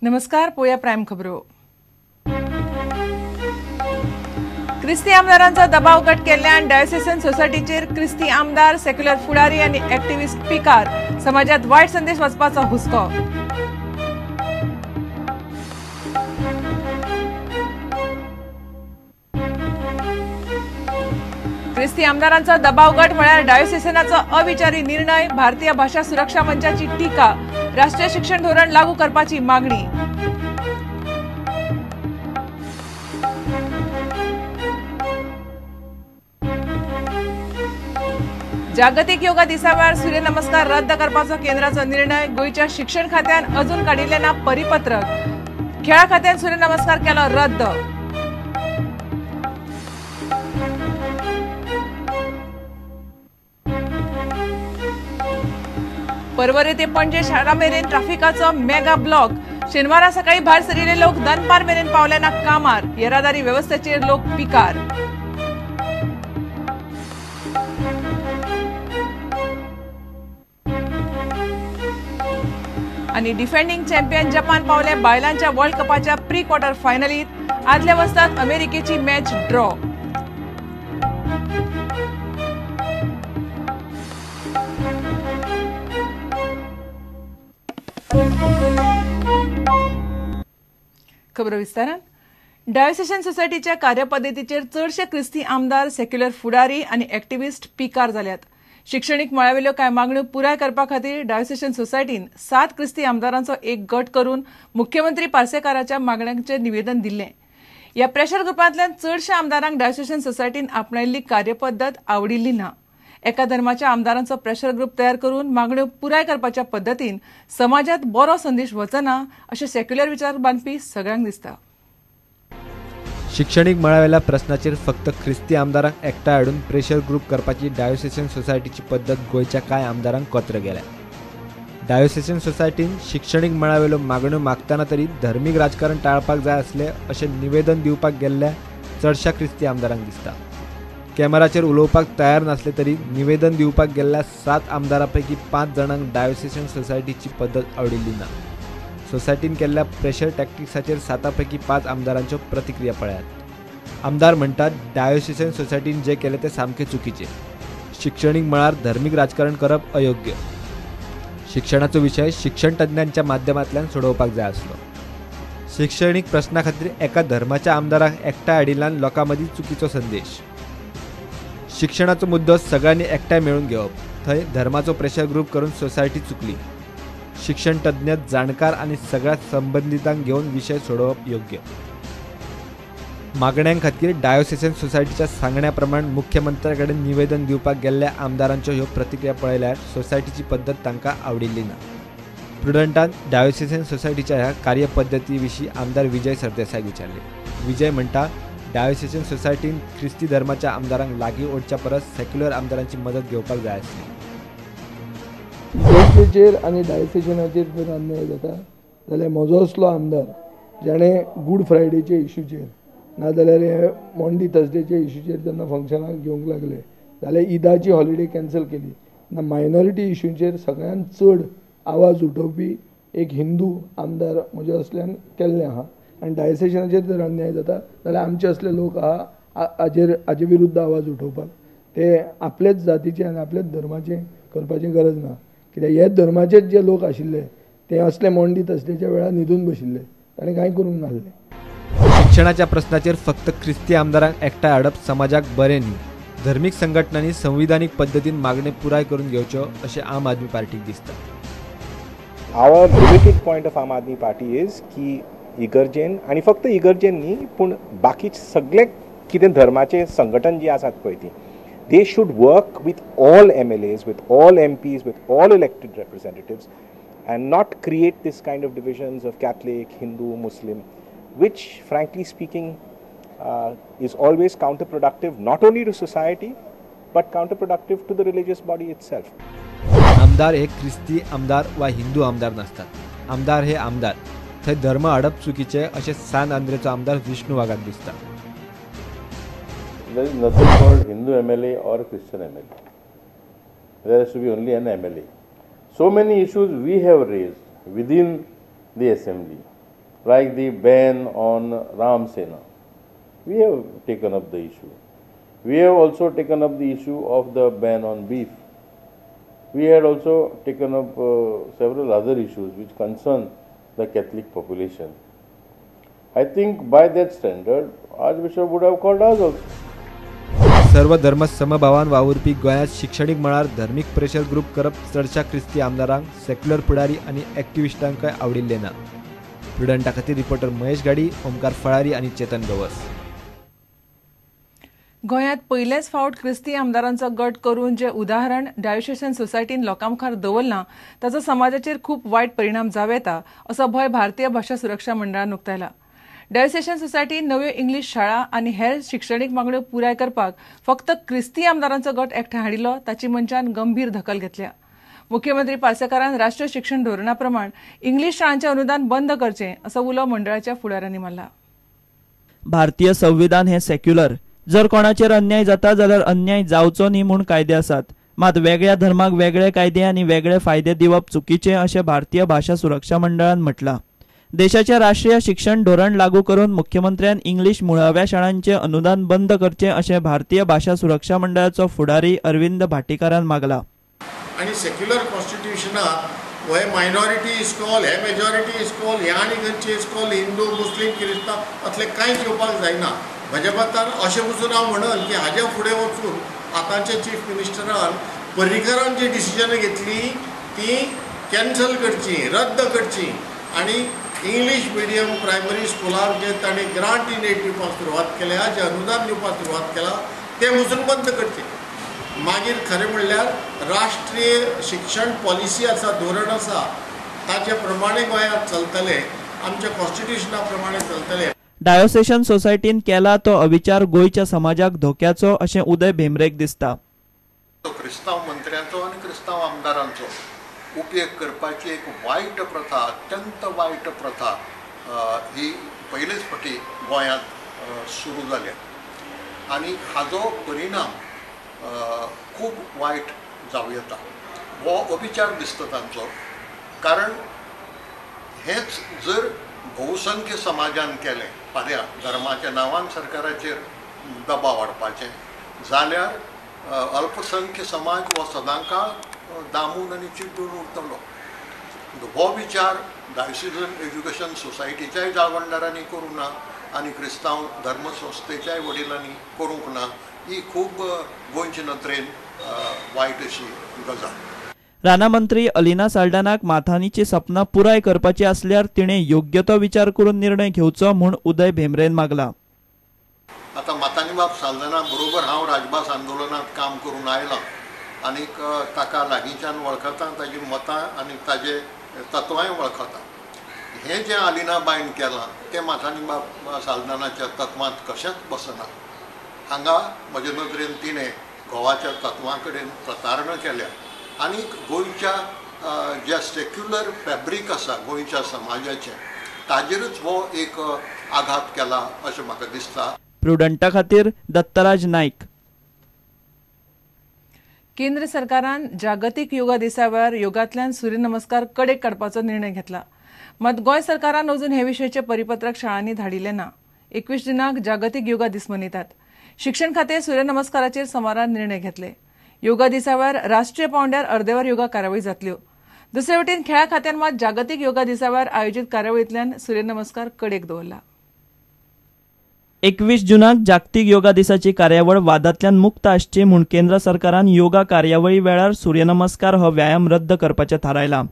नमस्कार, पोया प्राईम खबरो. क्रिस्ती आमदारांचो दबाव गट केल्ल्यान डायोसेसन सोसायटीचेर क्रिस्ती आमदार, सेक्युलर फुडारी आनी एक्टिविस्ट पिकार. समाजात वायट संदेश वचपाचो हुस्को. क्रिस्ती आमदारांचो दबाव गट म्हळ्यार डायोसेसनाचो अविचारी निर्णय. भारतीय भाषा सुरक्षा मंचाची टीका. राष्ट्रीय शिक्षण धोरण लागू करपाची मागणी. जागतिक योगा दिसा वेळार सूर्यनमस्कार रद्द करपाचो केंद्राचो निर्णय. गोंयच्या शिक्षण खात्यान अजून काडिल्लें ना परिपत्रक. खेळा खात्यान सूर्यनमस्कार केलो रद्द. पर्वरी ते पणजे शारा मेरेन ट्राफिकाचो मेगा ब्लॉक. शेनवारा सकाळी भायर सरिल्ले लोक दनपार मेरेन पावले ना कामार. येरादारी वेवस्थेचेर लोक पिकार. आनी डिफेंडिंग चॅम्पियन जपान पावले बायलांच्या वर्ल्ड कपाच्या प्री क्वॉर्टर फायनलीत. आदल्या वस्ताद अमेरिकेची मॅच ड्रॉ. खबर विस्तारान. डायोसेसन सोसायटीच्या कार्यपद्दतीचेर चडशे क्रिस्ती आमदार, सेक्युलर फुडारी आनी एक्टिविस्ट पिकार जाल्यात. शिक्षणीक मळावेल्यो कांय मागण्यो पुराय करपा खातीर डायोसेसन सोसायटीन 7 क्रिस्ती आमदारांचो एक गट करून मुख्यमंत्री पार्सेकाराच्या मागण्यांचें निवेदन दिल्लें. ह्या प्रेशर ग्रुपांतल्यान चडशा आमदारांक डायोसेसन सोसायटीन आपणायिल्ली कार्यपद्दत आवडिल्ली ना. एका धर्माच्या आमदारांचो प्रेशर ग्रुप तयार करून मागण्यो पुराय करपाच्या पद्दतीन समाजात बरो संदेश वचना अशें सेक्युलर विचार बांदपी सगळ्यांक दिसता. शिक्षणीक मळावेल्या प्रस्नाचेर फक्त क्रिस्ती आमदारांक एकठांय हाडून प्रेशर ग्रुप करपाची डायोसेसन सोसायटीची पद्दत गोंयच्या कांय आमदारांक कोत्र गेल्या. डायोसेसन सोसायटीन शिक्षणीक मळावेल्यो मागण्यो मागतना तरी धर्मीक राजकारण टाळपाक जाय आसलें अशें निवेदन दिवपाक गेल्ल्या चडशा क्रिस्ती आमदारांक दिसता. कॅमेराचेर उलोवपाक तयार नासले तरी निवेदन दिवपाक गेल्ल्या 7 आमदारां पैकी 5 जाणांक डायोसेसन सोसायटीची पद्दत आवडिल्ली ना. सोसायटीन केल्ल्या प्रेशर टॅक्टिक्साचेर 7 पैकी 5 आमदारांच्यो प्रतिक्रिया पळयात. आमदार म्हणटात डायोसेसन सोसायटीन जे केलें तें सामकें चुकीचें. शिक्षणीक मळार धर्मीक राजकारण करप अयोग्य. शिक्षणाचो विशय शिक्षण तज्ञांच्या माध्यमांतल्यान सोडोवपाक जाय आसलो. शिक्षणीक प्रस्ना खातीर एका धर्माच्या आमदारांक एकठांय हाडिल्ल्यान लोकां मदीं चुकीचो संदेश. शिक्षणाचो मुद्दो सगळ्यांनी एकठांय मेळून घेवप, थंय धर्माचो प्रेशर ग्रुप करून सोसायटी चुकली. शिक्षण तज्ञ, जाणकार आनी सगळ्या संबंदितांक घेवन विशय सोडोवप योग्य. मागण्यां खातीर डायोसेसन सोसायटीच्या सांगण्या प्रमाण मुख्यमंत्र्या कडेन निवेदन दिवपाक गेल्ल्या आमदारांच्यो ह्यो प्रतिक्रिया पळयल्यार सोसायटीची पद्दत तांकां आवडिल्ली ना. प्रुडंटान डायोसेसन सोसायटीच्या ह्या कार्यपद्दती विशीं आमदार विजय सरदेसायाक विचारले. विजय म्हणटा डायोसेसन सोसायटीन क्रिस्ती धर्माच्या आमदारांक लागीं ओडच्या परस सेक्युलर आमदारांची मदत घेवपाक जाय आसली. चर्चेचेर आनी डायोसेसनाचेर जर अन्याय जाता जाल्यार म्हजो असलो आमदार जाणें गूड फ्रायडेच्या इशूचेर नाजाल्यार हे मॉन्डी थर्सडेच्या इशूचेर जेन्ना फंक्शनाक घेवंक लागले जाल्यार ईदाची हॉलिडे कॅन्सल केली ना, मायनॉरिटी इशूचेर सगळ्यांत चड आवाज उठोवपी एक हिंदू आमदार म्हज्या असल्यान केल्लें आहा. आनी डायोसेसनाचेर जर अन्याय जाता जाल्यार आमचे असले लोक आहा हाजे विरुद्ध आवाज उठोवपाक. ते आपलेच जातीचे आनी आपलेच धर्माचे करपाची गरज ना. कित्याक हे धर्माचेच जे लोक आशिल्ले ते असले मॉन्डी थर्सडेच्या वेळार न्हिदून बशिल्ले, ताणें कांय करूंक नासलें. शिक्षणाच्या प्रस्नाचेर फक्त क्रिस्ती आमदारांक एकठांय हाडप समाजाक बरें न्ही. धर्मीक संघटनांनी संविधानीक पद्दतीन मागण्यो पुराय करून घेवच्यो अशें आम आदमी पार्टीक दिसता. Our limited point of Aam Aadmi Party is की इगर्जेन आनी फक्त इगर्जेन न्ही पूण बाकी सगळे कितें धर्माचे संघटन जी आसात पळय ती they should work with all MLAs, with all MPs, with all elected representatives and not create this kind of divisions of Catholic, Hindu, Muslim, which frankly speaking is always counterproductive not only to society but counterproductive to the religious body itself. आमदार हे क्रिस्ती आमदार वा हिंदू आमदार नासतात. आमदार हे आमदार. थंय धर्म हाडप चुकीचें अशें सान आंद्रेचो आमदार विष्णू वाघाक दिसता. There is nothing called Hindu MLA or Christian MLA. There has to be only an MLA. So many issues we have raised within the assembly. Like the ban on Ram Sena. We have taken up the issue. We have also taken up the issue of the ban on beef. We had also taken up several other issues which concern the Catholic population. I think by that standard, Archbishop would have called us also. सर्व धर्म समभावान वावुरपी गोंयांत शिक्षणीक मळार धर्मीक pressure group करप चडशा क्रिस्ती आमदारांक, सेक्युलर फुडारी आनी एक्टिविस्टांकय आवडिल्लें ना. प्रुडंटा खातीर रिपोर्टर महेश गाडी, ओमकार फळारी आनी चेतन गवस. गोंयांत पयलेच फावट क्रिस्ती आमदारांचो गट करून जे उदाहरण डायोसेसन सोसायटीन लोकां मुखार दवरलां ताचो समाजाचेर खूब वायट परिणाम जावं येता असो भंय भारतीय भाशा सुरक्षा मंडळान उक्तायला. डायोसेसन सोसायटी नव्यो इंग्लीश शाळा आनी हेर शिक्षणीक मागण्यो पुराय करपाक फक्त क्रिस्ती आमदारांचो गट एकठांय हाडिल्लो ताची मनशान गंभीर दखल घेतल्या. मुख्यमंत्री पार्सेकारान राष्ट्रीय शिक्षण धोरणा प्रमाण इंग्लीश शाळांचें अनुदान बंद करचें असो उलो मंडळाच्या फुडाऱ्यांनी मारला. भारतीय संविधान हें सेक्युलर. जर कोणाचेर अन्याय जाता जाल्यार अन्याय जावचो न्ही म्हूण कायदे आसात. मात वेगळ्या धर्माक वेगळे कायदे आनी वेगळे फायदे दिवप चुकीचें अशें भारतीय भाशा सुरक्षा मंडळान म्हटलां. देशाचें राष्ट्रीय शिक्षण धोरण लागू करून मुख्यमंत्र्यान इंग्लीश मुळाव्या शाळांचें अनुदान बंद करचें अशें भारतीय भाशा सुरक्षा मंडळाचो फुडारी अरविंद भाटीकारान मागला. आनी सेक्युलर कॉन्स्टिट्युशनाक हे मायनॉरिटी इस्कॉल, हे मेजॉरिटी इस्कॉल, हे आनी खंयचे इस्कॉल, हिंदू मुस्लीम क्रिस्तांव असले कांयच येवपाक जायना. म्हज्या मतान अशें वचून हांव म्हणन की हाज्या फुडें वचून आतांच्या चीफ मिनिस्टरान पर्रीकरान जी डिसिजनां घेतली ती कॅन्सल करची, रद्द करची आनी इंग्लीश मिडियम प्रायमरी स्कुलाक जे ताणें ग्रांट इन एड दिवपाक सुरवात केल्या, जें अनुदान दिवपाक सुरवात केलां तें वचून बंद करचें. मागीर खरें म्हणल्यार राष्ट्रीय शिक्षण पॉलिसी आसा, धोरण आसा, ताचे प्रमाणे गोंयांत चलतले, आमच्या कॉन्स्टिट्युशना प्रमाणे चलतले. डायोसेशन सोसायटीन केला तो अविचार गोंयच्या समाजाक धोक्याचो अशें उदय भेंब्रेक दिसता. क्रिस्तांव मंत्र्यांचो आनी क्रिस्तांव आमदारांचो उपयोग करपाची एक वायट प्रथा, अत्यंत वायट प्रथा ही पयलेच फावटी गोंयांत सुरू जाल्या आनी हाजो परिणाम खूब वायट जावं येता. हो अविचार दिसता तांचो, कारण हेंच जर बहुसंख्य समाजान केलें, फाल्यां धर्माच्या नांवान सरकाराचेर दबाव हाडपाचें जाल्यार अल्पसंख्य समाज हो सदांकाळ दामून आनी चिड्डून उरतलो. हो विचार डायोसिजन एज्युकेशन सोसायटीच्याय जाळवणदारांनी करूंक ना आनी क्रिस्तांव धर्मसंस्थेच्याय वडिलांनी करूंक ना. ही खूब गोंयचे नदरेन वायट अशी गजाल. रानामंत्री अलिना साल्डानाक माथानीची सपनां पुराय करपाची आसल्यार तिणें योग्य तो विचार करून निर्णय घेवचो म्हूण उदय भेंब्रेन मागला. आतां माथानीबाब साल्दाना बरोबर हांव राजभास आंदोलनांत काम करून आयलां आनीक ताका लागींच्यान वळखता, ताजी मतां आनी ताजे तत्वांय वळखता. हें जें अलिना बायन केलां तें माथानीबाब साल्दानाच्या तत्वांत कशेंच बसना. हांगा म्हजे नदरेन तिणें घोवाच्या तत्वां कडेन प्रतारणा केल्या आनी गोंयच्या ज्या सेक्युलर फॅब्रीक आसा गोंयच्या समाजाचें ताजेरूच हो एक आघात केला अशें म्हाका दिसता. प्रुडंटा खातीर दत्तराज नायक. केंद्र सरकारान जागतीक योगा दिसा वेळार योगांतल्यान सूर्यनमस्कार कडेक काडपाचो निर्णय घेतला. मात गोंय सरकारान अजून हे विशयचें परिपत्रक शाळांनी धाडिल्लें ना. 21 जुनाक जागतीक योगा दीस मनयतात. शिक्षण खातें सूर्यनमस्काराचेर सोमारा निर्णय घेतले. योगा दिसा वेळार राष्ट्रीय पांवड्यार अर्देवर योगा कार्यावळी जातल्यो. दुसरे वटेन खेळा खात्यान मात जागतीक योगा दिसा वेळार आयोजीत कार्यावळींतल्यान सूर्यनमस्कार कडेक दवरला. 21 जुनाक जागतीक योगा दिसाची कार्यावळ वादांतल्यान मुक्त आसची म्हूण केंद्र सरकारान योगा कार्यावळी वेळार सूर्यनमस्कार हो व्यायाम रद्द करपाचें थारायलां.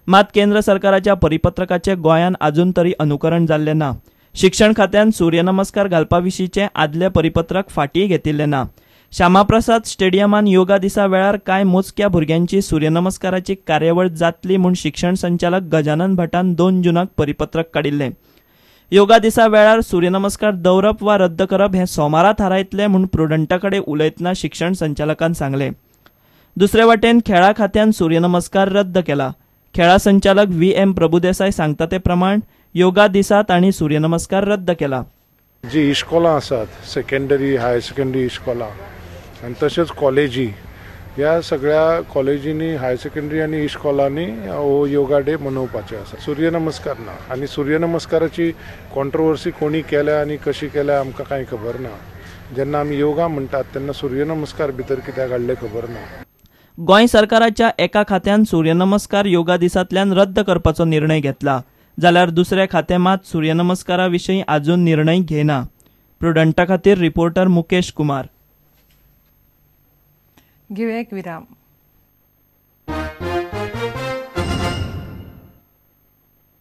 मात केंद्र सरकाराच्या परिपत्रकाचें गोंयान अजून तरी अनुकरण जाल्लें ना. शिक्षण खात्यान सूर्यनमस्कार घालपा विशींचें आदलें परिपत्रक फाटीं घेतिल्लें ना. श्यामाप्रसाद स्टेडियमान योगा दिसा वेळार कांय मोजक्या भुरग्यांची सूर्यनमस्काराची कार्यावळ जातली म्हूण शिक्षण संचालक गजानन भटान 2 जुनाक परिपत्रक काडिल्लें. योगा दिसा वेळार सूर्यनमस्कार दवरप वा रद्द करप हें सोमारा थारायतलें म्हूण प्रुडंटा कडेन उलयतना शिक्षण संचालकान सांगलें. दुसरे वाटेन खेळा खात्यान सूर्यनमस्कार रद्द केला. खेळा संचालक VM Prabhudesai सांगता ते प्रमाण योगा दिसा तांणी सूर्यनमस्कार रद्द केला. जी इस्कॉलां आसात, सेकंडरी, हायर सेकंडरी इस्कॉलां आनी तशेंच कॉलेजी, ह्या सगळ्या कॉलेजींनी, हायर सेकंडरी आनी इश्कॉलांनी हो योगा डे मनोवपाचे आसा. सूर्यनमस्कार ना आनी सूर्यनमस्काराची कॉन्ट्रोवर्सी कोणी केल्या आनी कशी केल्या आमकां कांय खबर ना. जेन्ना आमी योगा म्हणटात तेन्ना सूर्यनमस्कार भितर कित्याक हाडले खबर ना. गोंय सरकाराच्या एका खात्यान सूर्यनमस्कार योगा दिसांतल्यान रद्द करपाचो निर्णय घेतला, जाल्यार दुसऱ्या खातें मात सूर्यनमस्कारा विशीं आजून निर्णय घेना. प्रुडंटा खातीर रिपोर्टर मुकेश कुमार. घेवया एक विराम.